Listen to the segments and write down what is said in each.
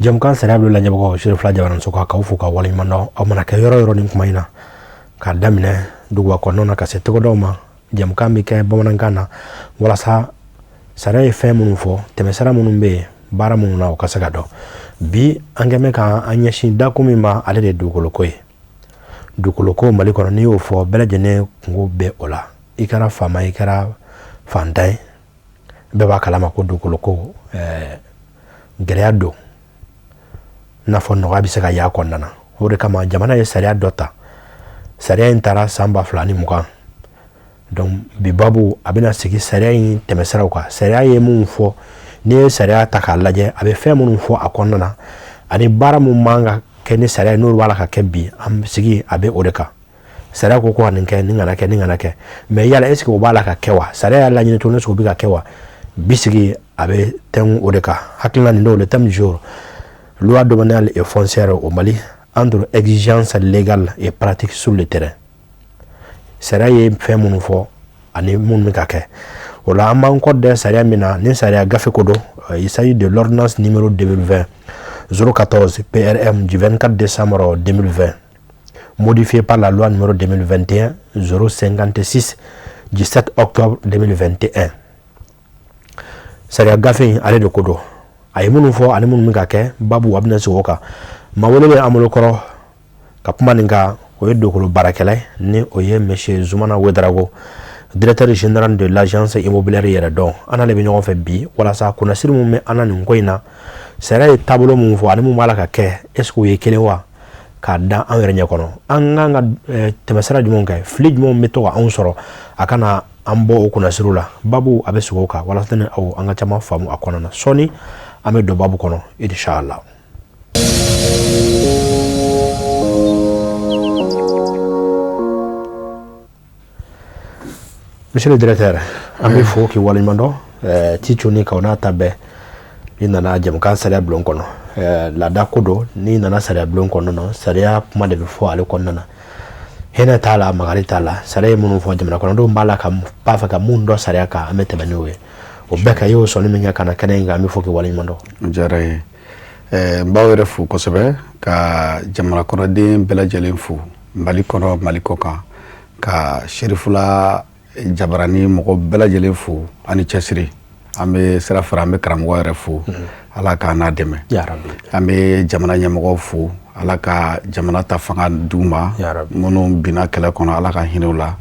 Jɛmukan sariya bulon lajɛbagaw, Serifula Jabaraninso kan, k'aw fo ka waleɲuman dɔn. Aw mana kɛ yɔrɔ yɔrɔ nin kuma in na, k'a daminɛ duguba kɔnɔna na ka se togodaw ma, jɛmukan bɛ kɛ bamanankan na walasa sariya ye fɛn minnu fɔ, tɛmɛsira minnu bɛ yen, baara minnu na, o ka se ka dɔn. Bi an kɛn bɛ ka an ɲɛsin dakun min ma, ale de ye dugukoloko ye. Dugukoloko Mali kɔnɔ, n'i y'o fɔ, bɛɛ lajɛlen kunko bɛ o la. I kɛra faama ye, i kɛra fantan ye, bɛɛ b'a kalama ko dugukoloko gɛlɛya don, n'a fɔ nɔgɔya bɛ se ka y'a kɔnɔna na. O de kama jamana ye sariya dɔ ta. Sariya in taara san 2020. Donc bi babu a bɛna sigi sariya in tɛmɛsiraw kan. Sariya ye mun fɔ? N'i ye sariya ta k'a lajɛ, a bɛ fɛn minnu fɔ a kɔnɔna na ani baara mun man ka kɛ ni sariya n'olu b'a la ka kɛ bi, an sigi a bɛ o de kan. Sariya ko ko ka nin kɛ, nin kana kɛ, nin kana kɛ, mais yala est ce que o b'a la ka kɛ wa? Sariya y'a laɲini cogo, est ce que o bɛ ka kɛ wa? Bi sigi a bɛ tɛnku o de kan. Hakilina nin don, le thème du jour: loi domaniale et foncière au Mali, entre exigence légale et pratique sur le terrain. Sariya ye fɛn minnu fɔ ani minnu bɛ ka kɛ, o la an b'an kɔ da sariya min na, ni sariya gafe ko don, il s'agit de l'ordonnance numéro 2020 014 PRM du 24 décembre 2020, modifié par la loi numéro 2021 056 du 7 octobre 2021. Sariya gafe in, ale de ko don, a ye minnu fɔ ani minnu bɛ ka kɛ. Babu a bɛna sigi o kan. Maa welelen an bolo kɔrɔ ka kuma nin kan, o ye dugukolo baarakɛla ye, ni o ye monsieur Zumana Ouédraogo, directeur général de l'agence immobilière Yɛrɛdɔn. An n'ale bɛ ɲɔgɔn fɛ bi walasa kunnasiri min bɛ an na nin ko in na, sariya ye taabolo min fɔ ani mun b'a la ka kɛ, est ce que o ye kelen wa? K'a da an yɛrɛ ɲɛ kɔnɔ, an kan ka tɛmɛsira jumɛnw kɛ, fili jumɛnw bɛ to ka anw sɔrɔ, a kana an bɔ o kunnasiriw la. Babu a bɛ sigi o kan walasa ni aw an ka caman faamu a kɔnɔna na. Sɔɔni an bɛ don babu kɔnɔ, inshallah. Monsieur le directeur, an bɛ fo k'i waleɲuman dɔn. Ci cuni ka o n'a ta bɛɛ, i nana jɛmukan sariya bulon kɔnɔ. Laada ko don, n'i nana sariya bulon kɔnɔ na, sariya kuma de bɛ fɔ ale kɔnɔna na. Hinɛ t'a la, makari t'a la. Sariya ye minnu fɔ, jamana kɔnɔdenw b'a la ka b'a fɛ ka mun dɔn sariya kan, an bɛ tɛmɛ n'o ye. O bɛɛ kan, i y'o sɔnni min kɛ ka na kɛnɛ in kan, an bɛ fo k'i waleɲuman dɔn. O diyara n ye. N b'aw yɛrɛ fo kosɛbɛ, ka jamana kɔnɔden bɛɛ lajɛlen fo, Mali kɔnɔ, Mali kɔ kan, ka Serifula Jabarani mɔgɔ bɛɛ lajɛlen fo ani cɛsiri. An bɛ sira fara, an bɛ karamɔgɔ yɛrɛ fo, Ala k'an n'a dɛmɛ. An bɛ jamana ɲɛmɔgɔw fo, Ala ka jamana ta fanga d'u ma. Minnu binna kɛlɛ kɔnɔ, Ala ka hinɛ u la,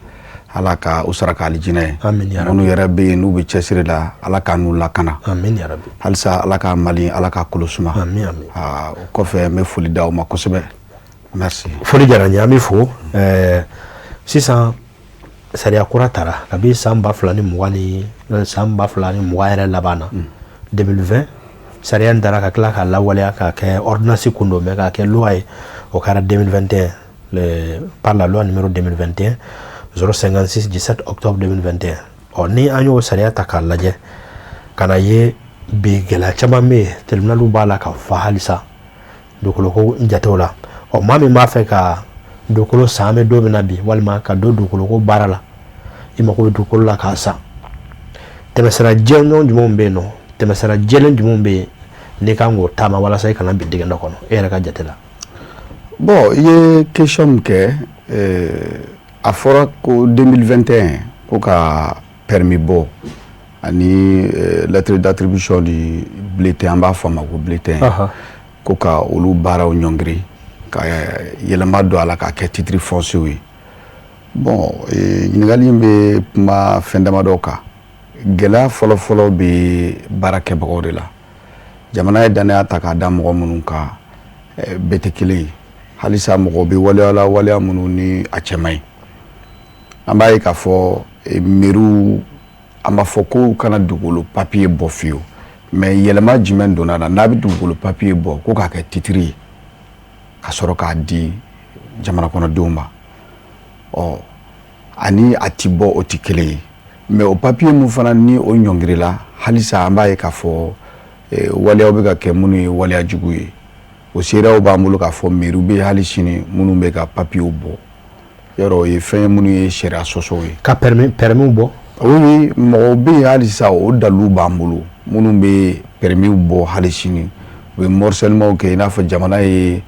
Ala ka u sara ka alijinɛ ye. Minnu yɛrɛ bɛ yen n'u bɛ cɛsiri la, Ala ka n'u lakana. Halisa Ala ka Mali, Ala ka kolo suma. O kɔfɛ, n bɛ foli d'aw ma kosɛbɛ. Merci. Foli diyara n ye, an bɛ fo. Sisan sariya kura tara kabi san 2020 ni san 2020 yɛrɛ laban na, 2020 sariya in tara, ka tila k'a lawaleya k'a kɛ ordonnance kun don, mais k'a kɛ loi ye, o kɛra 2021 par la loi numéro 2021 056 du 7 octobre 2021. Ɔ, ni an y'o sariya ta k'a lajɛ ka na ye bi, gɛlɛya caman bɛ yen, tribunaliw b'a la ka fa halisa dugukoloko jatew la. Ɔ, maa min b'a fɛ ka dugukolo san, an bɛ don min na bi, walima ka don dugukoloko baara la, i mako bɛ dugukolo la k'a san, tɛmɛsira jɛlen jumɛnw bɛ yen nɔ? Tɛmɛsira jɛlen jumɛnw bɛ yen n'i kan k'o taama walasa i kana bin dingɛ dɔ kɔnɔ, e yɛrɛ ka jate la? Bon, i ye question min kɛ, a fɔra ko 2021 ko ka permis bɔ ani lettre d'attribution du bulletin, an b'a fɔ a ma ko bulletin, ko ka olu baaraw ɲɔngiri, ka yɛlɛma don a la k'a kɛ titre foncier ye. Bon, ɲininkali in bɛ kuma fɛn damadɔ kan. Gɛlɛya fɔlɔ-fɔlɔ bɛ baarakɛbagaw de la. Jamana ye danaya ta k'a da mɔgɔ minnu kan, bɛɛ tɛ kelen ye. Halisa mɔgɔ bɛ waleya la, waleya minnu ni a cɛ man ɲi. An b'a ye k'a fɔ mairies, an b'a fɔ ko kana dugukolo papier bɔ fiyewu, mais yɛlɛma jumɛn donna la? N'a bɛ dugukolo papier bɔ, ko k'a kɛ titre ye ka sɔrɔ k'a di jamana kɔnɔdenw ma. Ɔ, ani a ti bɔ, o ti kelen ye. Mais o papier mun fana ni o ɲɔngirila, halisa an b'a ye k'a fɔ waleyaw bɛ ka kɛ minnu ye waleya jugu ye. O seereyaw b'an bolo k'a fɔ mairie bɛ hali sini minnu bɛ ka papiyew bɔ yɔrɔ, o ye fɛn ye minnu ye sariya sɔsɔw ye. Ka permis bɔ? Oui, mɔgɔw bɛ yen halisa, o dalilu b'an bolo, minnu bɛ permis bɔ hali sini. U bɛ morcellement kɛ i n'a fɔ jamana ye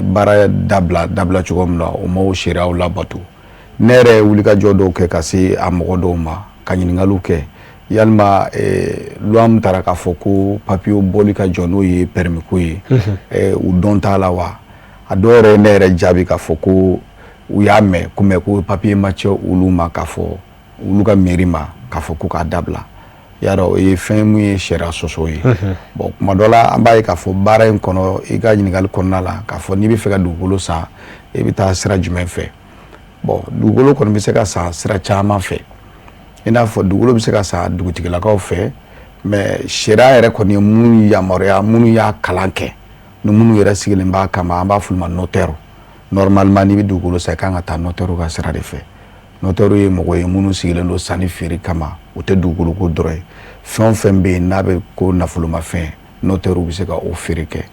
baara dabila dabila cogo min na, o ma o sariyaw labato. Ne yɛrɛ ye wulikajɔ dɔw kɛ ka se a mɔgɔ dɔw ma ka ɲininkaliw kɛ, yalima loi min taara k'a fɔ ko papiye bɔli ka jɔ, n'o ye permis ko ye, u dɔn t'a la wa? A dɔw yɛrɛ ye ne yɛrɛ jaabi k'a fɔ ko u y'a mɛn ko, mais ko papiye ma cɛ olu ma, k'a fɔ olu ka mairie ma k'a fɔ ko k'a dabila. Y'a dɔn, o ye fɛn mun ye sariya sɔsɔ ye. Bon, kuma dɔ la, an b'a ye k'a fɔ baara in kɔnɔ, i ka ɲininkali kɔnɔna la, k'a fɔ n'i bɛ fɛ ka dugukolo san, i bɛ taa sira jumɛn fɛ? Bon, dugukolo kɔni bɛ se ka san sira caman fɛ. I n'a fɔ dugukolo bɛ se ka san dugutigilakaw fɛ, mais sariya yɛrɛ kɔni ye minnu yamaruya, minnu y'a kalan kɛ ni minnu yɛrɛ sigilen b'a kama, an b'a f'olu ma notaire. Normalement, n'i bɛ dugukolo san, i kan ka taa notaire ka sira de fɛ. Notaire ye mɔgɔ ye minnu sigilen don sanni feere kama. O tɛ dugukolo ko dɔrɔn ye, fɛn o fɛn bɛ yen n'a bɛ ko nafolomafɛn, notaire bɛ se ka o feere kɛ.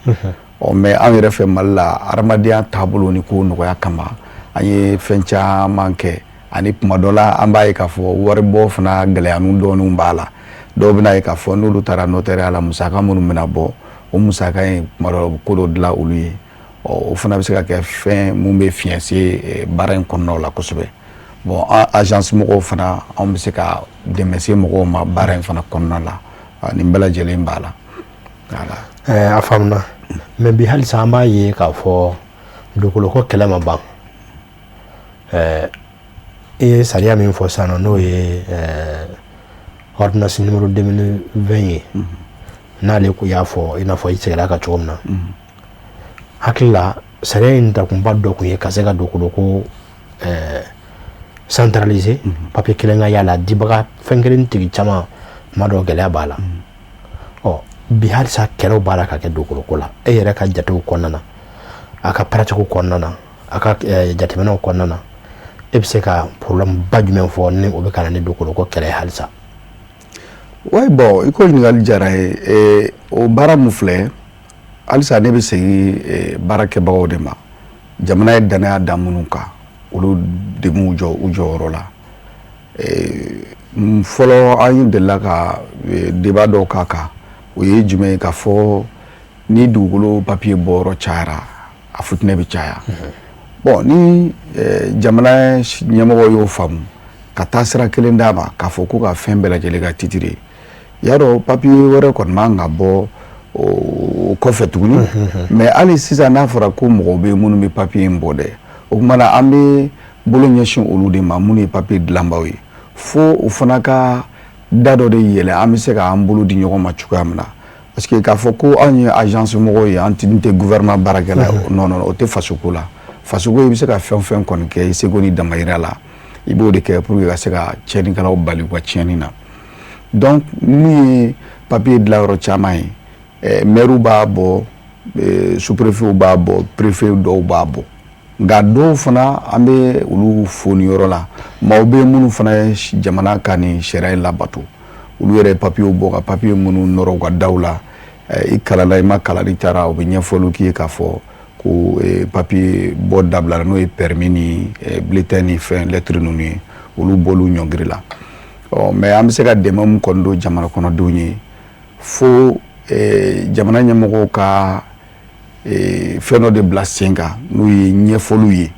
Ɔ, mais an yɛrɛ fɛ Mali la, adamadenya taabolo ni ko nɔgɔya kama, an ye fɛn caman kɛ. Ani kuma dɔ la, an b'a ye k'a fɔ waribɔ fana gɛlɛyanin dɔɔninw b'a la. Dɔw bɛna ye k'a fɔ n'olu taara notariat la, musaka minnu bɛna bɔ, o musaka in, kuma dɔ la, u bɛ ko dɔ dilan olu ye. Ɔ, o fana bɛ se ka kɛ fɛn mun bɛ fiɲɛ se baara in kɔnɔnaw la kosɛbɛ. Bon, an agence mɔgɔw fana, anw bɛ se ka dɛmɛ se mɔgɔw ma baara in fana kɔnɔna la. Nin bɛɛ lajɛlen b'a la, voilà. A faamuna. Mais bi halisa, an b'a ye k'a fɔ dugukolo ko kɛlɛ ma ban. I ye sariya min fɔ sisan nɔ, n'o ye ordonnance numéro 2020 ye, n'ale ko y'a fɔ, i n'a fɔ i seginna kan cogo min na, hakili la, sariya in takunba dɔ kun ye ka se ka dugukolo ko centraliser, papier kelen ka y'a la, dibaga fɛn kelen tigi caman, kuma dɔw gɛlɛya b'a la. Ɔ, bi halisa kɛlɛw b'a la ka kɛ dugukolo ko la. E yɛrɛ ka jatew kɔnɔna na, a ka pratique kɔnɔna na, a ka jateminɛw kɔnɔna na, e bɛ se ka problème ba jumɛn fɔ ni o bɛ ka na ni dugukolo ko kɛlɛ ye halisa? Oui, bon, i ko ɲininkali diyara n ye. O baara mun filɛ halisa, ne bɛ segin baarakɛbagaw de ma. Jamana ye danaya da minnu kan, olu de m'u jɔ u jɔyɔrɔ la. Fɔlɔ, an ye delila ka débat dɔw k'a kan. O ye jumɛn ye? K'a fɔ ni dugukolo papiye bɔyɔrɔ cayara, a futinɛ bɛ caya. Bon, ni jamana ɲɛmɔgɔ y'o faamu ka taa sira kelen d'a ma, k'a fɔ ko ka fɛn bɛɛ lajɛlen ka titre, y'a dɔn, papiye wɛrɛ kɔni man ka bɔ o kɔfɛ tuguni. Mais hali sisan, n'a fɔra ko mɔgɔw bɛ yen minnu bɛ papiye in bɔ dɛ, o tuma na an bɛ bolo ɲɛsin olu de ma, minnu ye papiye dilanbaw ye, fo o fana ka da dɔ de yɛlɛ, an bɛ se k'an bolo di ɲɔgɔn ma cogoya min na. Parce que k'a fɔ ko anw ye agence mɔgɔw ye, an tɛ gouvernement baarakɛla ye, non, non, o tɛ fasoko la. Fasoko, i bɛ se ka fɛn o fɛn kɔni kɛ i seko ni damayira la, i b'o de kɛ pour que ka se ka tiɲɛnikɛlaw bali u ka tiɲɛni na. Donc min ye papiye dilanyɔrɔ caman ye, maire b'a bɔ, sous-préfet b'a bɔ, préfet dɔw b'a bɔ. Nka dɔw fana, an bɛ olu fo nin yɔrɔ la, maaw bɛ minnu fana ye jamana ka nin sariya in labato, olu yɛrɛ ye papiyew bɔ ka papiye minnu nɔrɔ u ka daw la. I kalanna, i ma kalan, n'i taara, u bɛ ɲɛfɔliw k'i ye k'a fɔ ko papiye bɔ dabila, n'o ye permis ni bulletin ni fɛn lettre ninnu ye, olu bɔliw ɲɔngiri la. Ɔ, mais an bɛ se ka dɛmɛ min kɔni don jamana kɔnɔdenw ye, fo jamana ɲɛmɔgɔw ka fɛn dɔ de bila sen kan, n'o ye ɲɛfɔliw ye,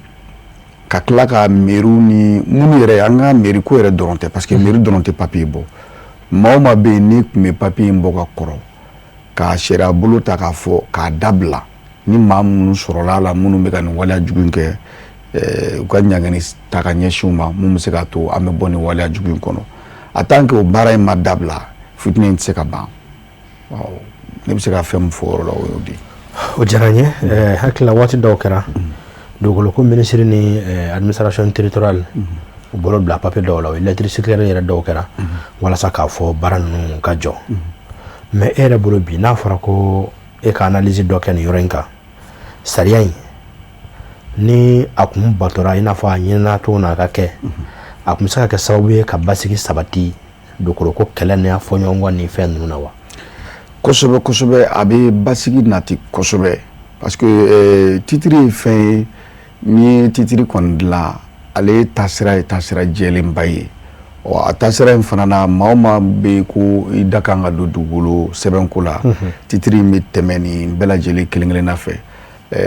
ka tila ka mairie ni minnu yɛrɛ, an ka mairie ko yɛrɛ dɔrɔn tɛ, parce que mairie dɔrɔn tɛ papiye bɔ. Maa o maa bɛ yen n'i tun bɛ papiye in bɔ ka kɔrɔ, ka sariya bolo ta k'a fɔ k'a dabila, ni maa minnu sɔrɔla a la, minnu bɛ ka nin waleya jugu in kɛ, u ka ɲangini ta ka ɲɛsin u ma, mun bɛ se k'a to an bɛ bɔ nin waleya jugu in kɔnɔ. A tant que o baara in ma dabila, fitinɛ in tɛ se ka ban. Ne bɛ se ka fɛn min fɔ o yɔrɔ la, o y'o de ye. O diyara n ye. Hakili la, waati dɔw kɛra, dugukolo ko minisiri ni administration territoriale u bolo bila papiye dɔw la, o ye lettre circulaire yɛrɛ dɔw kɛra walasa k'a fɔ baara ninnu ka jɔ. Mais e yɛrɛ bolo bi, n'a fɔra ko e ka analyse dɔ kɛ nin yɔrɔ in kan, sariya in ni a kun batora i n'a fɔ a ɲinina cogo min na a ka kɛ, a kun bɛ se ka kɛ sababu ye ka basigi sabati dugukolo ko kɛlɛ ni a fɔɲɔgɔnkɔ ni fɛn ninnu na wa? Kosɛbɛ, kosɛbɛ, a bɛ basigi nati kosɛbɛ, parce que titre ye fɛn ye, n'i ye titre kɔni dilan, ale taasira ye taasira jɛlenba ye. Ɔ, a taasira in fana na, maa o maa bɛ yen ko i da kan ka don dugukolo sɛbɛnko la, titre in bɛ tɛmɛ nin bɛɛ lajɛlen kelen kelenna fɛ.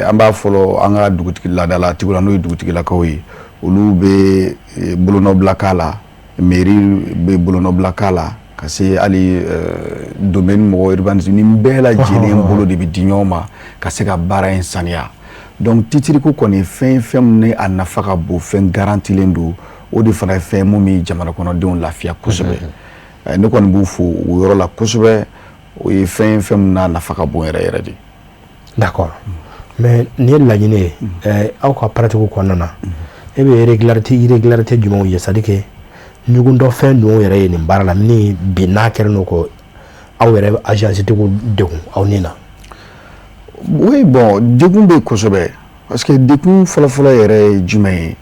An b'a fɔlɔ an ka dugutigi laadalatigiw la, n'o ye dugutigilakaw ye, olu bɛ bolonɔbila k'a la, mairie bɛ bolonɔbila k'a la, ka se hali domaine mɔgɔ, urbanisme, nin bɛɛ lajɛlen bolo de bɛ di ɲɔgɔn ma ka se ka baara in saniya. Donc titre ko kɔni, fɛn fɛn min ni a nafa ka bon, fɛn garantilen don, o de fana ye fɛn mun bɛ jamana kɔnɔdenw lafiya kosɛbɛ. Ne kɔni b'u fo o yɔrɔ la kosɛbɛ. O ye fɛn fɛn min n'a nafa ka bon yɛrɛ yɛrɛ de. D'accord, mais nin ye laɲini ye aw ka pratique kɔnɔna na. E bɛ irrégularité jumɛnw ye, c'est à dire que ɲugutɔ fɛn jumɛnw yɛrɛ ye nin baara la ni bi n'a kɛlen don ko aw yɛrɛ agence tigiw degun aw ni na? Oui, bon, degun bɛ yen kosɛbɛ, parce que degun fɔlɔfɔlɔ yɛrɛ ye jumɛn ye?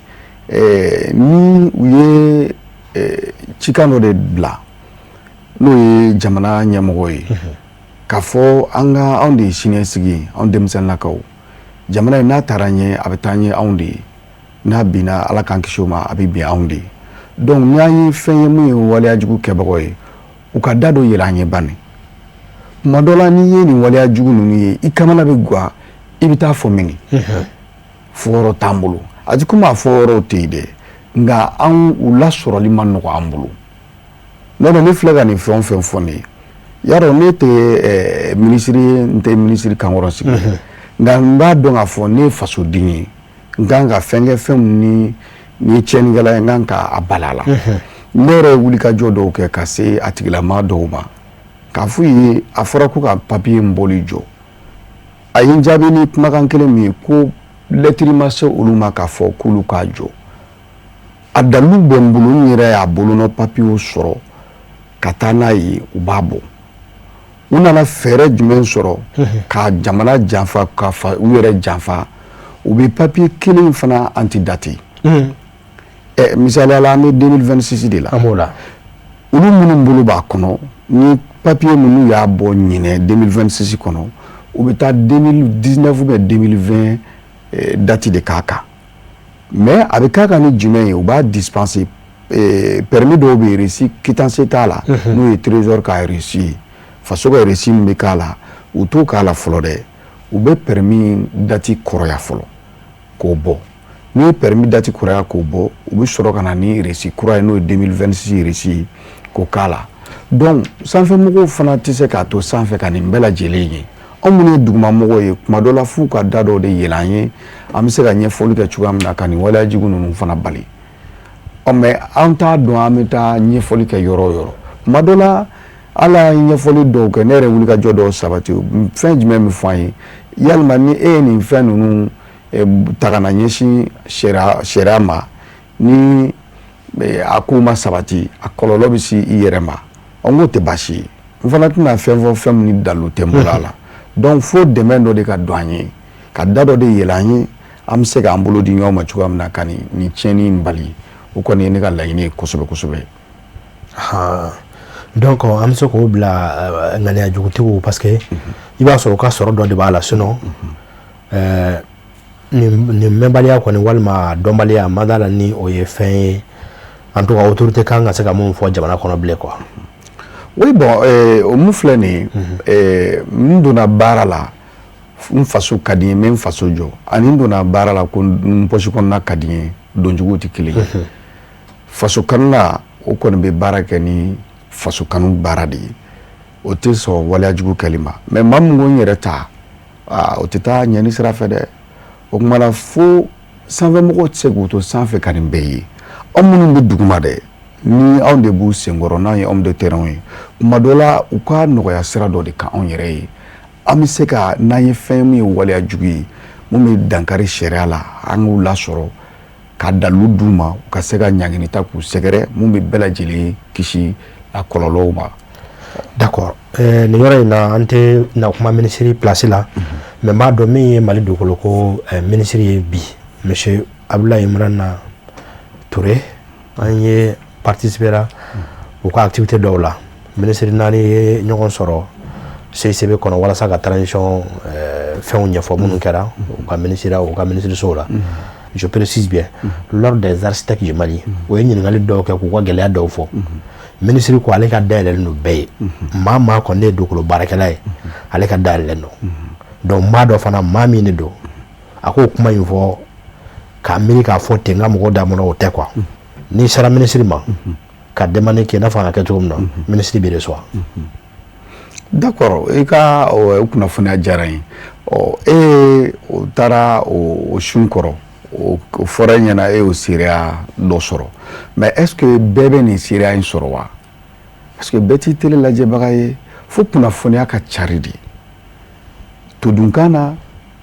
Ni u ye cikan dɔ de bila, n'o ye jamana ɲɛmɔgɔ ye, k'a fɔ an ka anw de ye siniɲɛsigi ye, anw denmisɛnninnakaw, jamana in n'a taara ɲɛ, a bɛ taa ɲɛ anw de ye, n'a binna, Ala k'an kisi o ma, a bɛ bin anw de ye. Donc ni an ye fɛn ye mun ye waleyajugu kɛbagaw ye, u ka da dɔ yɛlɛ an ye bani. Tuma dɔ la, n'i ye nin waleyajugu ninnu ye, i kamana bɛ gan, i bɛ taa fɔ min fɔ yɔrɔ t'an bolo. A ti komi a fɔ yɔrɔw tɛ yen dɛ, nka an u lasɔrɔli ma nɔgɔ an bolo. N'o tɛ, ne filɛ ka nin fɛn o fɛn fɔ nin ye, yarɔ ne tɛ minisiri ye, n tɛ minisiri kankɔrɔ sigi, nka n b'a dɔn k'a fɔ ne ye fasoden ye, n kan ka fɛn kɛ, fɛn min ni ye tiɲɛnikɛla ye, n kan ka a bali a la. Ne yɛrɛ ye wulikajɔ dɔw kɛ ka se a tigilamaa dɔw ma k'a f'u ye a fɔra ko ka papiye in bɔli jɔ. A ye n jaabi ni kumakan kelen min ye ko lɛtiri ma se olu ma k'a fɔ k'olu k'a jɔ. A dalilu bɛ n bolo, n yɛrɛ y'a bolonɔ papiyew sɔrɔ ka taa n'a ye, u b'a bɔ. U nana fɛɛrɛ jumɛn sɔrɔ ka jamana janfa, ka fa u yɛrɛ janfa? U bɛ papiye kelen fana antidaté. Misaliya la, an bɛ 2026 de la. An b'o la. Olu minnu bolo b'a kɔnɔ ni papiye minnu y'a bɔ ɲinɛ 2026 kɔnɔ, u bɛ taa 2019 ou bien 2020 date de k'a kan. Mais a bɛ k'a kan ni jumɛn ye? U b'a dispenser. Permis dɔw bɛ yen, reçu, quittance t'a la, n'o ye trésor ka reçu ye, faso ka reçu min bɛ k'a la, u t'o k'a la fɔlɔ dɛ. U bɛ permis date kɔrɔya fɔlɔ k'o bɔ. N'u ye permis date kɔrɔya k'o bɔ, u bɛ sɔrɔ ka na ni reçu kura ye, n'o ye 2026 reçu ye, k'o k'a la. Donc sanfɛmɔgɔw fana tɛ se k'a to sanfɛ ka nin bɛɛ lajɛlen ye. Anw minnu ye dugumamɔgɔw ye, tuma dɔ la f'u ka da dɔw de yɛlɛ an ye, an bɛ se ka ɲɛfɔli kɛ cogoya min na ka nin waleyajugu ninnu fana bali. Ɔ, mais an t'a dɔn an bɛ taa ɲɛfɔli kɛ yɔrɔ o yɔrɔ. Tuma dɔ la, hali an ye ɲɛfɔli dɔw kɛ, ne yɛrɛ wulikajɔ dɔw sabati. Fɛn jumɛn bɛ fɔ an ye? Yalima ni e ye nin fɛn ninnu ta ka na ɲɛsin sariya ma, ni a ko ma sabati, a kɔlɔlɔ bɛ se i yɛrɛ ma. Ɔ, n k'o tɛ baasi ye, n fana tɛna fɛn fɔ fɛn min ni dalu tɛ n bolo a la. Donc fo dɛmɛ dɔ de ka don an ye, ka da dɔ de yɛlɛ an ye, an bɛ se k'an bolo di ɲɔgɔn ma cogoya min na ka nin tiɲɛni in bali. O kɔni ye ne ka laɲini ye kosɛbɛ kosɛbɛ. Donc an bɛ se k'o bila ŋaniya jugutigiw, parce que i b'a sɔrɔ u ka sɔrɔ dɔ de b'a la. Sinon nin mɛnbaliya kɔni walima dɔnbaliya ma da la, ni o ye fɛn ye, en tout cas autorité kan ka se ka mun fɔ jamana kɔnɔ bilen quoi. Oui, bon, o mun filɛ nin ye, n donna baara la n faso ka di n ye, n bɛ n faso jɔ, ani n donna baara la ko n poche kɔnɔna ka di n ye, donjuguw tɛ kelen ye. Faso kanu la, o kɔni bɛ baara kɛ ni faso kanu baara de ye, o tɛ sɔn waleyajugu kɛli ma. Mais maa min ko n yɛrɛ ta, aa, o tɛ taa ɲɛni sira fɛ dɛ. O kuma la, fo sanfɛmɔgɔw tɛ se k'u to sanfɛ ka nin bɛɛ ye. Anw minnu bɛ duguma dɛ, ni anw de b'u senkɔrɔ, n'an ye homme de terrain ye, kuma dɔ la u ka nɔgɔya sira dɔ de kan anw yɛrɛ ye, an bɛ se ka n'an ye fɛn min ye waleya jugu ye mun bɛ dankari sariya la, an k'u lasɔrɔ ka dalilu d'u ma, u ka se ka ɲangini ta k'u sɛgɛrɛ, mun bɛ bɛɛ lajɛlen kisi a kɔlɔlɔw ma. D'accord, nin yɔrɔ in na, an tɛ na kuma minisiri place la, mais n b'a dɔn min ye Mali dugukolo ko minisiri ye bi, monsieur Abdoulaye Imrana Touré. An ye participera u ka activité dɔw la. Minisiri naani ye ɲɔgɔn sɔrɔ CICB kɔnɔ walasa ka transition fɛnw ɲɛfɔ minnu kɛra u ka minisiriya, u ka minisirisow la. Je précise bien, l'ordre des architectes du Mali, o ye ɲininkali dɔw kɛ k'u ka gɛlɛya dɔw fɔ. Minisiri ko ale ka dayɛlɛlen don bɛɛ ye. Maa maa kɔni ye dugukolo baarakɛla ye, ale ka dayɛlɛlen don. Donc maa dɔ fana, maa min de don, a k'o kuma in fɔ k'a miiri k'a fɔ ten n ka mɔgɔw da kɔnɔ, o tɛ quoi. N'i sera minisiri ma ka demande kɛ, i n'a fɔ a ka kɛ cogo min na, minisiri b'i reçoit. D'accord, i ka o kunnafoniya diyara n ye. Ɔ, e o taara o sun kɔrɔ, o fɔra e ɲɛna, e y'o seereya dɔ sɔrɔ, mais est ce que bɛɛ bɛ nin seereya in sɔrɔ wa? Parce que bɛɛ t'i télé lajɛbaga ye. Fo kunnafoniya ka cari de todunkan na,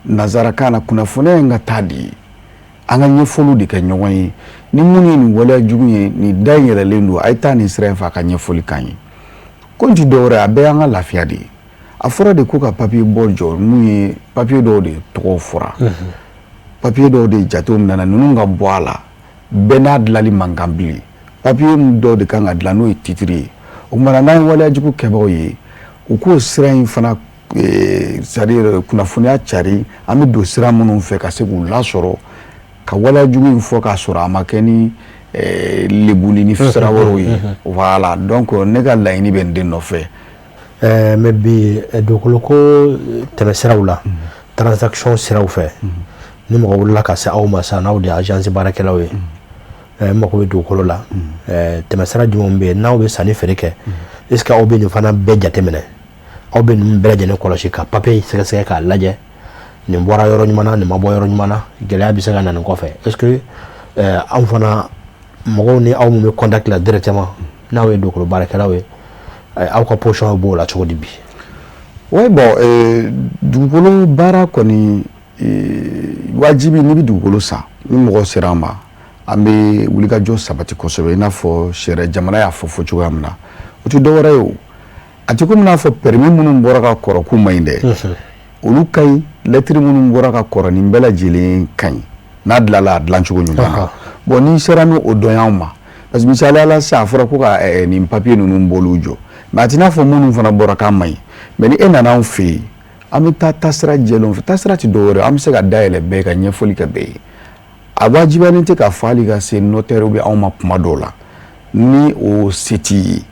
nanzarakan na, kunnafoniya in ka taa de, an ka ɲɛfɔliw de kɛ ɲɔgɔn ye. Ni minnu ye nin waleya jugu ye, nin da in yɛlɛlen don, a ye taa nin sira in fɛ, a ka ɲɛfɔli k'an ye. Ko n ti dɔwɛrɛ ye, a bɛɛ y'an ka lafiya de ye. A fɔra de ko ka papiye bɔ jɔ, mun ye papiye dɔw de tɔgɔ fɔra, papiye dɔw de jatew nana, ninnu ka bɔ a la, bɛɛ n'a dilanli man kan bilen. Papiye dɔw de kan ka dilan, n'o ye titre ye. O kumana, n'an ye waleya jugu kɛbagaw ye, u k'o sira in fana, c'est à dire kunnafoniya cari, an bɛ don sira minnu fɛ ka se k'u lasɔrɔ ka waleya jugu in fɔ, k'a sɔrɔ a ma kɛ ni lebuli ni sira wɛrɛw ye. Voilà, donc ne ka laɲini bɛ nin de nɔfɛ. Mais bi, dugukolo ko tɛmɛsiraw la, transaction siraw fɛ, ni mɔgɔ wulila ka se aw ma sisan, n'aw de ye agence baarakɛlaw ye, n mago bɛ dugukolo la, tɛmɛsira jumɛn bɛ yen n'aw bɛ sanni feere kɛ? Est ce que aw bɛ nin fana bɛɛ jateminɛ, aw bɛ ninnu bɛɛ lajɛlen kɔlɔsi ka papiye sɛgɛsɛgɛ k'a lajɛ, nin bɔra yɔrɔ ɲuman na, nin ma bɔ yɔrɔ ɲuman na, gɛlɛya bɛ se ka na nin kɔfɛ? Est ce que anw fana mɔgɔw ni aw min bɛ contact la directement, n'aw ye dugukolo baarakɛlaw ye, aw ka position b'o la cogo di bi? Oui, bon, dugukolo baara kɔni, wajibi n'i bɛ dugukolo san, ni mɔgɔ sera an ma, an bɛ wulikajɔ sabati kosɛbɛ, i n'a fɔ sariya jamana y'a fɔ fɔ cogoya min na. O tɛ dɔwɛrɛ ye, o a tɛ komi n'a fɔ permis minnu bɔra ka kɔrɔ k'u man ɲi dɛ. Olu ka ɲi, lɛtiri minnu bɔra ka kɔrɔ, nin bɛɛ lajɛlen ka ɲi n'a dilanla a dilancogo ɲuman na. Bon, n'i sera ni o dɔn y'anw ma, parce que misaliya la sisan, a fɔra ko ka nin papiye ninnu bɔliw jɔ, mais a t'i n'a fɔ minnu fana bɔra k'a man ɲi. Mais ni e nana anw fɛ yen, an bɛ taa taasira jɛlenw fɛ. Taasira tɛ dɔwɛrɛ ye, an bɛ se ka dayɛlɛ bɛɛ ka ɲɛfɔli kɛ bɛɛ ye. A wajibiyalen tɛ k'a fɔ hali ka se notaire bɛ anw ma kuma dɔw la. Ni o se t'i ye,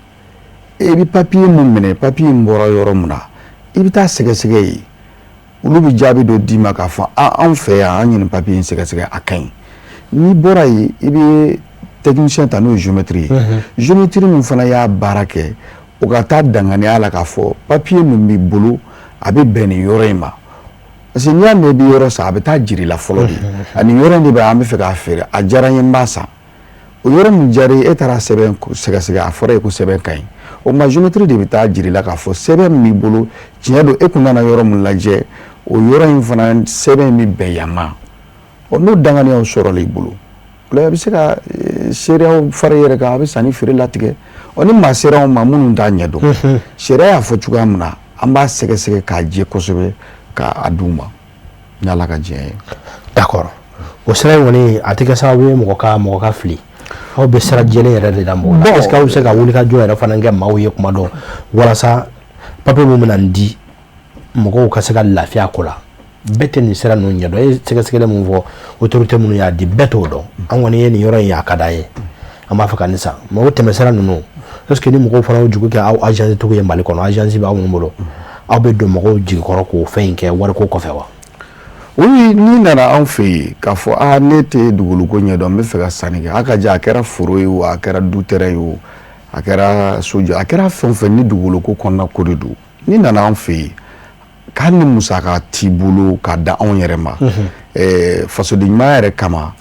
e bɛ papiye mun minɛ, papiye in bɔra yɔrɔ min na, i bɛ taa sɛgɛsɛgɛ yen, olu bɛ jaabi dɔ d'i ma k'a fɔ anw fɛ yan, an ye nin papiye in sɛgɛsɛgɛ, a ka ɲi. N'i bɔra yen, i bɛ technicien ta, n'o ye géomètre ye. Géomètre min fana y'a baara kɛ, o ka taa danganiya la k'a fɔ papiye min b'i bolo, a bɛ bɛn nin yɔrɔ in ma. Parce que n'i y'a mɛn i bɛ yɔrɔ san, a bɛ taa jiri la fɔlɔ de. Ani yɔrɔ in de bɛ, an bɛ fɛ k'a feere, a diyara n ye, n b'a san. O yɔrɔ min diyara i ye, e taara sɛbɛn sɛgɛsɛgɛ, a fɔra e ko sɛbɛn ka ɲi. O tuma géomètre de bɛ taa jiri la k'a fɔ sɛbɛn min b'i bolo, tiɲɛ don, e kun nana yɔrɔ min lajɛ, o yɔrɔ in fana sɛbɛn in bɛ bɛn yan ma. Ɔ, n'o danganiyaw sɔrɔla i bolo, o la i bɛ se ka seereyaw fara i yɛrɛ kan, a bɛ sanni feere latigɛ. Ɔ, ni maa sera anw ma minnu t'a ɲɛdɔn, sariya y'a fɔ cogoya min na, an b'a sɛgɛsɛgɛ k'a jɛ kosɛbɛ k'a d'u ma, ni Ala ka diɲɛ ye. D'accord, o sira in kɔni, a tɛ kɛ sababu ye mɔgɔ ka fili. Aw bɛ sira jɛlen yɛrɛ de da mɔgɔ la. Est ce que aw bɛ se ka wuli ka jɔ yɛrɛ fana kɛ maaw ye kuma dɔ, walasa papiye min bɛna di mɔgɔw ka se ka lafiya ko la? Bɛɛ tɛ nin sira ninnu ɲɛdɔn. E ye sɛgɛsɛgɛli mun fɔ, autorité minnu y'a di, bɛɛ t'o dɔn. An kɔni ye nin yɔrɔ in ye, a ka d'an ye, an b'a fɛ ka nin san. Mais o tɛmɛsira ninnu, est ce que ni mɔgɔw fana y'o jugu kɛ aw agence tigiw ye Mali kɔnɔ, agence b'aw minnu bolo, aw bɛ don mɔgɔw jigi kɔrɔ k'o fɛn in kɛ wariko kɔfɛ wa? Oui, n'i nana anw fɛ yen k'a fɔ aa, ne tɛ dugukolo ɲɛdɔn, n bɛ fɛ ka sanni kɛ, a ka ja, a kɛra foro ye o, a kɛra du terrain ye o, a kɛra sojɔ, a kɛra fɛn o fɛn ni dugukolo ko kɔnɔna ko de don, n'i nana anw fɛ yen, k'hali ni musaka t'i bolo k'a da anw yɛrɛ ma, fasoden ɲumanya yɛrɛ kama,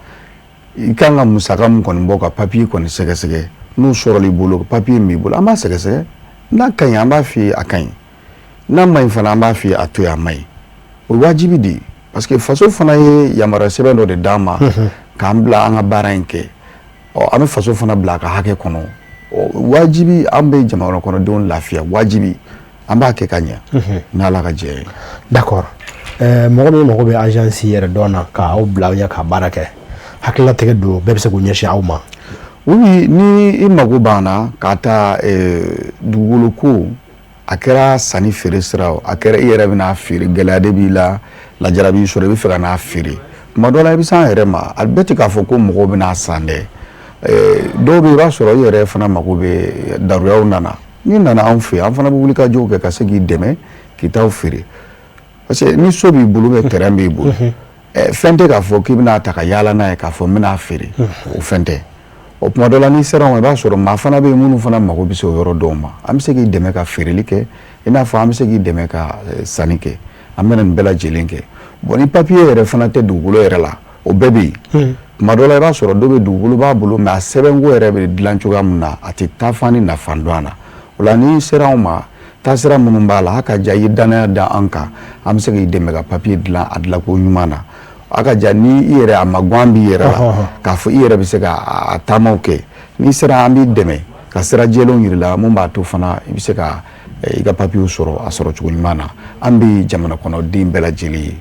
i kan ka musaka min kɔni bɔ ka papiye kɔni sɛgɛsɛgɛ, n'o sɔrɔla i bolo, papiye min b'i bolo, an b'a sɛgɛsɛgɛ. N'a ka ɲi, an b'a f'i ye a ka ɲi. N'a ma ɲi fana, an b'a f'i ye a to yen, a ma ɲi. O ye wajibi de ye, parce que faso fana ye yamaruya sɛbɛn dɔ de d'an ma k'an bila an ka baara in kɛ. Ɔ, an bɛ faso fana bila a ka hakɛ kɔnɔ. Ɔ, wajibi, an bɛ jamana kɔnɔdenw lafiya, wajibi an b'a kɛ ka ɲɛ, n'Ala ka jɛ ye. D'accord, mɔgɔ min mago bɛ agence yɛrɛ dɔn na k'aw bila aw ɲɛ ka baara kɛ, hakililatigɛ don, bɛɛ bɛ se k'u ɲɛsin aw ma? Oui, ni i mago b'an na k'a ta dugukolo ko, a kɛra sanni feere sira o, a kɛra i yɛrɛ bɛna feere, gɛlɛya de b'i la, lajarabi b'i sɔrɔ, i bɛ fɛ ka n'a feere. Tuma dɔ la, i bɛ s'an yɛrɛ ma. A bɛɛ tɛ k'a fɔ ko mɔgɔw bɛna san dɛ. Dɔw bɛ yen, i b'a sɔrɔ i yɛrɛ fana mako bɛ daruyaw nana. N'i nana anw fɛ yen, an fana bɛ wuli ka jɔw kɛ ka se k'i dɛmɛ k'i t'aw feere, parce que ni so b'i bolo bɛ, terrain b'i bolo, fɛn tɛ k'a fɔ k'i bɛna ta ka yaala n'a ye k'a fɔ n bɛna feere, o fɛn tɛ. O tuma dɔ la, n'i sera anw ma, i b'a sɔrɔ maa fana bɛ yen minnu fana mago bɛ se o yɔrɔ dɔw ma. An bɛ se k'i dɛmɛ ka feereli kɛ, i n'a fɔ an bɛ se k'i dɛmɛ ka sanni kɛ. An bɛna nin bɛɛ lajɛlen kɛ. Bon, ni papiye yɛrɛ fana tɛ dugukolo yɛrɛ la, o bɛɛ bɛ yen. Tuma dɔ la, i b'a sɔrɔ dɔ bɛ dugukolo b'a bolo, mais a sɛbɛnko yɛrɛ bɛ dilan cogoya min na, a tɛ taa fan ni nafa dɔn a la. O la, n'i sera anw ma, taasira minnu b'a la, a ka ja i ye danaya da an kan, an bɛ se k'i dɛmɛ ka papiye dilan a dilanko ɲuman na. A ka ja ni i yɛrɛ a ma gan b'i yɛrɛ la k'a fɔ i yɛrɛ bɛ se ka a taamaw kɛ, n'i sera, an b'i dɛmɛ ka sira jɛlenw yir'i la mun b'a to fana i bɛ se ka i ka papiyew sɔrɔ a sɔrɔ cogo ɲuman na. An bɛ jamana kɔnɔden bɛɛ lajɛlen ye,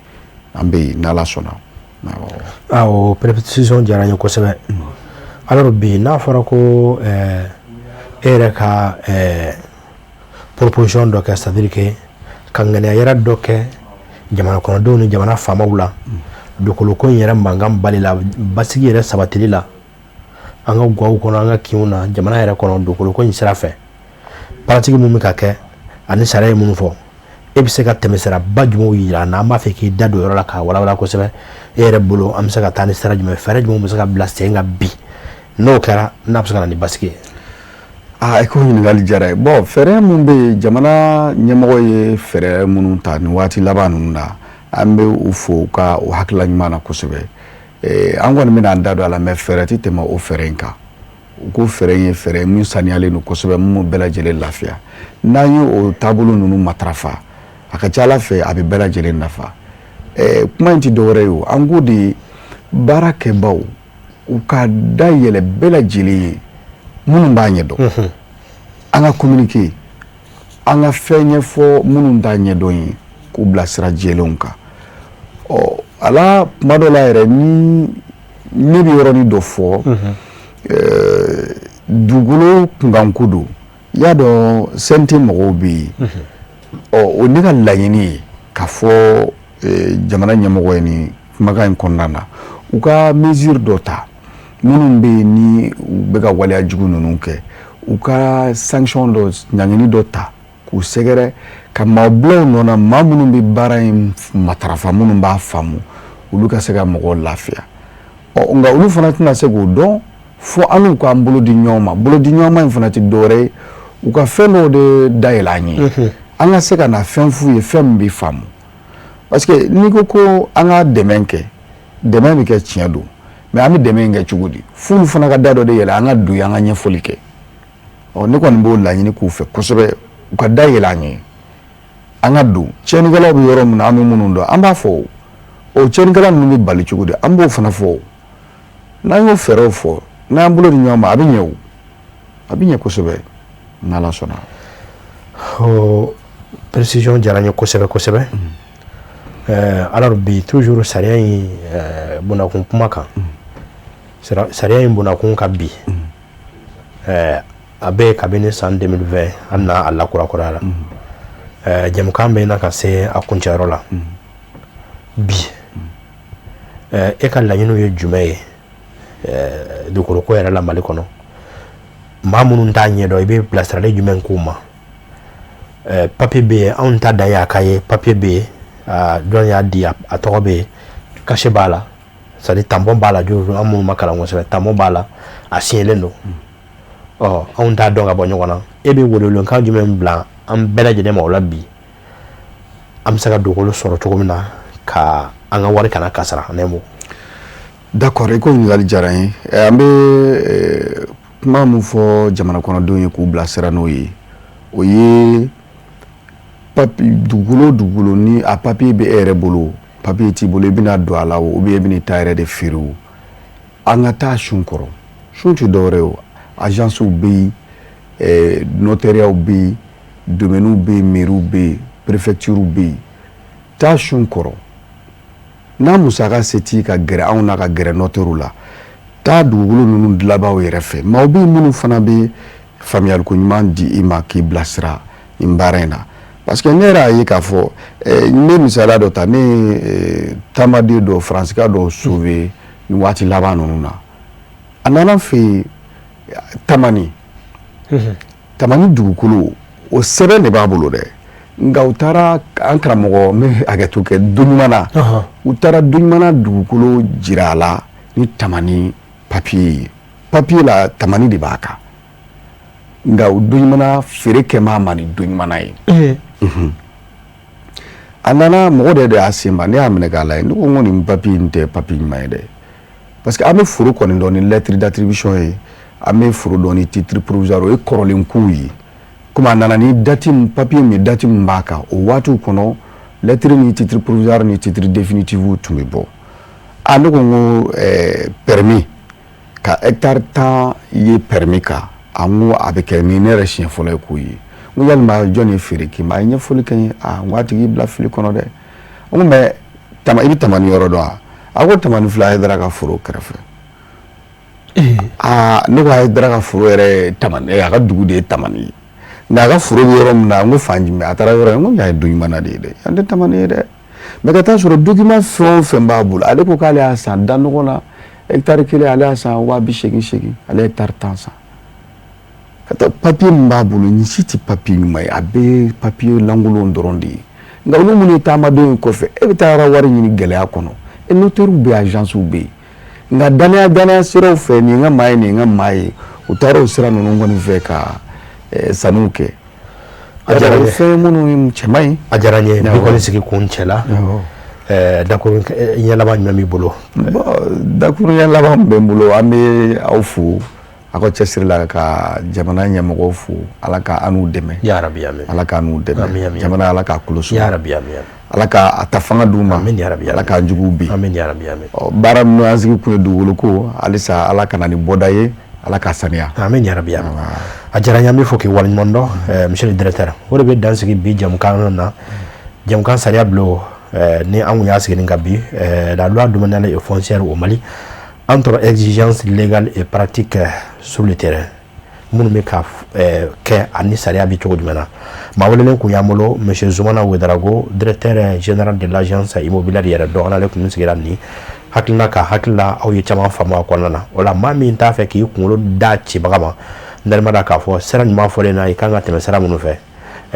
an bɛ yen n'Ala sɔnna. Awɔ, précision diyara n ye kosɛbɛ. Alors bi, n'a fɔra ko e yɛrɛ ka proposition dɔ kɛ, c'est à dire que ka ŋaniya yɛrɛ dɔ kɛ jamana kɔnɔdenw ni jamana faamaw la, dugukolo ko in yɛrɛ mankan bali la, basigi yɛrɛ sabatili la an ka gaw kɔnɔ, an ka kinw na, jamana yɛrɛ kɔnɔ, dugukolo ko in sira fɛ, pratique mun bɛ ka kɛ ani sariya ye minnu fɔ, e bɛ se ka tɛmɛsiraba jumɛnw yira an na? An b'a fɛ k'i da don yɔrɔ la k'a walawala kosɛbɛ. E yɛrɛ bolo, an bɛ se ka taa ni sira jumɛn, fɛɛrɛ jumɛn bɛ se ka bila sen kan bi, n'o kɛra, n'a bɛ se ka na ni basigi ye? Aa, i ko ɲininkali diyara ye. Bon, fɛɛrɛ mun bɛ yen, jamana ɲɛmɔgɔ ye fɛɛrɛ minnu ta nin waati laban ninnu na, an bɛ u fo u ka o hakilila ɲuman na kosɛbɛ. An kɔni bɛna an da don a la, mais fɛɛrɛ tɛ tɛmɛ o fɛɛrɛ in kan. U ko fɛɛrɛ in ye fɛɛrɛ min saniyalen don kosɛbɛ, mun bɛɛ lajɛlen lafiya. N'an ye o taabolo ninnu matarafa, a ka ca Ala fɛ, a bɛ bɛɛ lajɛlen nafa. Kuma in tɛ dɔwɛrɛ ye o, an ko de baara kɛbaw u ka da yɛlɛ bɛɛ lajɛlen ye minnu b'a ɲɛdɔn. An ka communiquer, an ka fɛn ɲɛfɔ minnu t'a ɲɛdɔn ye, k'u bila sira jɛlenw kan. Ɔ, a la, kuma dɔ la yɛrɛ, ni ne bɛ yɔrɔnin dɔ fɔ, dugukolo kunkanko don, i y'a dɔn, CNT mɔgɔw bɛ yen. Ɔ, o ne ka laɲini ye k'a fɔ jamana ɲɛmɔgɔ ye nin kumakan in kɔnɔna na, u ka mesure dɔ ta. Minnu bɛ yen ni u bɛ ka waleya jugu ninnu kɛ, u ka sanction dɔ, ɲangini dɔ ta k'u sɛgɛrɛ, ka maa bila u nɔ na, maa minnu bɛ baara in matarafa, minnu b'a faamu, olu ka se ka mɔgɔw lafiya. Ɔ, nka olu fana tɛna se k'o dɔn fo an n'u k'an bolo di ɲɔgɔn ma. Bolo di ɲɔgɔn ma in fana tɛ dɔwɛrɛ ye, u ka fɛn dɔw de dayɛlɛ an ye, an ka se ka na fɛn f'u ye, fɛn min bɛ faamu. Parce que n'i ko ko an ka dɛmɛ kɛ, dɛmɛ bɛ kɛ, tiɲɛ don, mais an bɛ dɛmɛ in kɛ cogo di? F'olu fana ka da dɔ de yɛlɛ, an ka don yen, an ka ɲɛfɔli kɛ. Ɔ, ne kɔni b'o laɲini k'u fɛ kosɛbɛ, u ka da yɛlɛ an ye, an ka don. Tiɲɛnikɛlaw bɛ yɔrɔ min na, an bɛ minnu dɔn, an b'a fɔ. O tiɲɛnikɛla ninnu bɛ bali cogo di? An b'o fana fɔ. N'an y'o fɛɛrɛw fɔ, n'an y'an bolo di ɲɔgɔn ma, a bɛ ɲɛ. O a bɛ ɲɛ kosɛbɛ n'Ala sɔnna. O précision diyara n ye kosɛbɛ kosɛbɛ. Alors bi, toujours sariya in bondakun kuma kan, sariya in bondakun ka bi, a bɛ kabini san 2020, hali n'a a lakurakurayara. Jɛmukan bɛ na ka se a kuncɛyɔrɔ la bi. E ka laɲiniw ye jumɛn ye dugukolo ko yɛrɛ la Mali kɔnɔ? Maa minnu t'a ɲɛdɔn, i bɛ bilasirali jumɛn k'u ma? Papier bɛ yen, anw ta dan y'a ka ye, papier bɛ yen, jɔn y'a di, a tɔgɔ bɛ yen, cachet b'a la, c'est à dire tampon b'a la. Jo, an minnu ma kalan kosɛbɛ, tampon b'a la, a signelen don. Ɔ, anw t'a dɔn ka bɔ ɲɔgɔn na. E bɛ welewelekan jumɛn bila an bɛɛ lajɛlen ma o la bi, an bɛ se ka dugukolo sɔrɔ cogo min na ka an ka wari kana kasara ne mo? D'accord, i ko ɲininkali diyara n ye. An bɛ kuma min fɔ jamana kɔnɔdenw ye k'u bilasira n'o ye, o ye dugukolo. Dugukolo ni a papiye bɛ e yɛrɛ bolo, papiye t'i bolo, i bɛna don a la o, ou bien i bɛna ta yɛrɛ de feere o, an ka taa sun kɔrɔ. Sun tɛ dɔwɛrɛ ye o, agences bɛ yen, notariats bɛ yen, domaines bɛ yen, mairies bɛ yen, préfectures bɛ yen. Taa sun kɔrɔ. N'a musaka se t'i ka gɛrɛ anw na, ka gɛrɛ notaire la, taa dugukolo ninnu dilanbaaw yɛrɛ fɛ. Maaw bɛ yen minnu fana bɛ faamuyaliko ɲuman di i ma k'i bilasira nin baara in na. Parce que ne yɛrɛ y'a ye k'a fɔ, n bɛ misaliya dɔ ta. Ne ye taamaden dɔ, Faransika dɔ sauver nin waati laban ninnu na. A nana fɛ yen Tamani. Tamani dugukolo, o sɛbɛn de b'a bolo dɛ. Nka u taara, an karamɔgɔ, n bɛ hakɛto kɛ, Doɲumana, u taara Doɲumana dugukolo jira a la ni Tamani papier ye. Papier la, Tamani de b'a kan, nka o Doɲumana feere kɛ maa ma ni Doɲumana ye. A nana, mɔgɔ de y'a sen ma. Ne y'a minɛ k'a lajɛ, ne ko n ko nin papier in tɛ papier ɲuman ye dɛ, parce que an bɛ foro kɔni dɔn ni lettre d'attribution ye, an bɛ foro dɔn ni titre provisoire, o ye kɔrɔlen kow ye. Komi a nana ni date min, papier min, date min b'a kan, o waatiw kɔnɔ, lettre ni titre provisoire ni titre définitif tun bɛ bɔ. A ne ko n ko permis ka hectare 10 ye permis kan, a n ko a bɛ kɛ ni ne yɛrɛ siɲɛ fɔlɔ ye k'o ye. N ko yalima jɔn ye feere k'i ma? A ye ɲɛfɔli kɛ n ye. A n ko a tigi bila fili kɔnɔ dɛ. N ko mais tama, i bɛ Tamani yɔrɔ dɔn wa? A ko Tamani filɛ Hayidara ka foro kɛrɛfɛ. Aa, ne ko Hayidara ka foro yɛrɛ, Tamani, a ka dugu de ye Tamani ye, nka a ka foro bɛ yɔrɔ min na, n ko fan jumɛn? A taara yɔrɔ in, n ko yan ye Doɲumana de ye dɛ, yan tɛ Tamani ye dɛ. Mais ka taa sɔrɔ document fɛn o fɛn b'a bolo, ale ko k'ale y'a san da nɔgɔ la, hectare kelen ale y'a san 80 000, 80, ale ye hectare 10 san. Ka taa papier min b'a bolo, nin si tɛ papier ɲuman ye, a bɛɛ ye papier lankolon dɔrɔn de ye. Nka olu minnu ye taamadenw ye kɔfɛ, e bɛ taa wari ɲini gɛlɛya kɔnɔ, e notaire bɛ yen, agence bɛ yen, nka danaya siraw fɛ, nin ye n ka maa ye, nin ye n ka maa ye, u taara o sira ninnu kɔni fɛ ka sanniw kɛ. A diyara n ye. Fɛn minnu cɛ man ɲi. A diyara n ye. Bi kɔni sigi kun cɛ la, dakuru ɲɛ laban jumɛn b'i bolo? Bon, dakuru ɲɛ laban min bɛ n bolo, an bɛ aw fo aw ka cɛsiri la, ka jamana ɲɛmɔgɔw fo. Ala ka an n'u dɛmɛ. Ya rabi, amin. Ala k'an n'u dɛmɛ. Jamana, Ala k'a kolo suma. Ya rabi, amin. Ala ka a ta fanga d'u ma. Amin ya rabi. Ala k'an juguw bin. Amin ya rabi, amin. Baara min an sigi kun ye dugukolo ko, halisa Ala ka na ni bɔda ye, Ala k'a saniya. Amin ya rabi, amin. A diyara n ye, an bɛ fɔ k'i waleɲuman dɔn, monsieur le directeur. O de bɛ dan sigi bi jamukan na, jamukan sariya bulon ni an kun y'a sigi nin kan bi, la loi domaniale et foncière au Mali entre exigences légales et pratiques sur le terrain, minnu bɛ ka kɛ ani sariya bɛ cogo jumɛn na. Maa welelen kun y'an bolo, monsieur Zoumana Ouédraogo, directeur général de l'agence immobilière yɛrɛ dɔn. N'ale kun sigira nin hakilina ka hakili la, aw ye caman faamu a kɔnɔna na. O la, maa min t'a fɛ k'i kunkolo da cibaga ma, n dalen b'a la k'a fɔ sira ɲuman fɔlen na, i kan ka tɛmɛ sira minnu fɛ,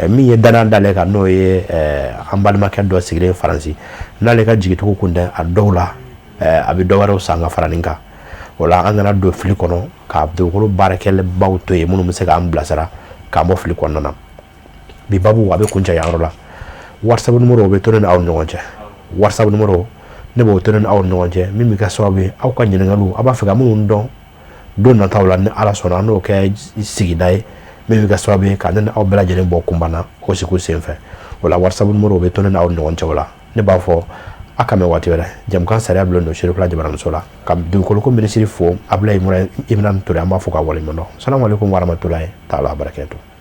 min ye danaya d'ale kan, n'o ye an balimakɛ dɔ sigilen Faransi, n'ale ka jigitugu kun tɛ a dɔw la, a bɛ dɔ wɛrɛw san ka fara nin kan. O la, an kana don fili kɔnɔ ka dugukolo baarakɛlabaw to yen minnu bɛ se k'an bilasira k'an bɔ fili kɔnɔna na. Bi babu a bɛ kuncɛ yan yɔrɔ la. WhatsApp numéro, o bɛ to ne ni aw ni ɲɔgɔn cɛ. WhatsApp numéro, ne b'o to ne ni aw ni ɲɔgɔn cɛ, min bɛ kɛ sababu ye aw ka ɲininkaliw, aw b'a fɛ ka minnu dɔn don nataw la, ni Ala sɔnna, an n'o kɛ sigida ye min bɛ kɛ sababu ye ka ne ni aw bɛɛ lajɛlen bɔ kunba na o sigi sen fɛ. O la, WhatsApp numéro, o bɛ to ne ni aw ni ɲɔgɔn cɛ. O la, ne b'a fɔ a ka mɛn waati wɛrɛ, jamukan sariya bulon don Serifila jabaramuso la, ka dugukolo ko minisiri fo, Abulayi Imran Ture, an b'a fɔ ka waleɲuman dɔn. Salamu aleykum warahmatulahi taala wabarakatuh.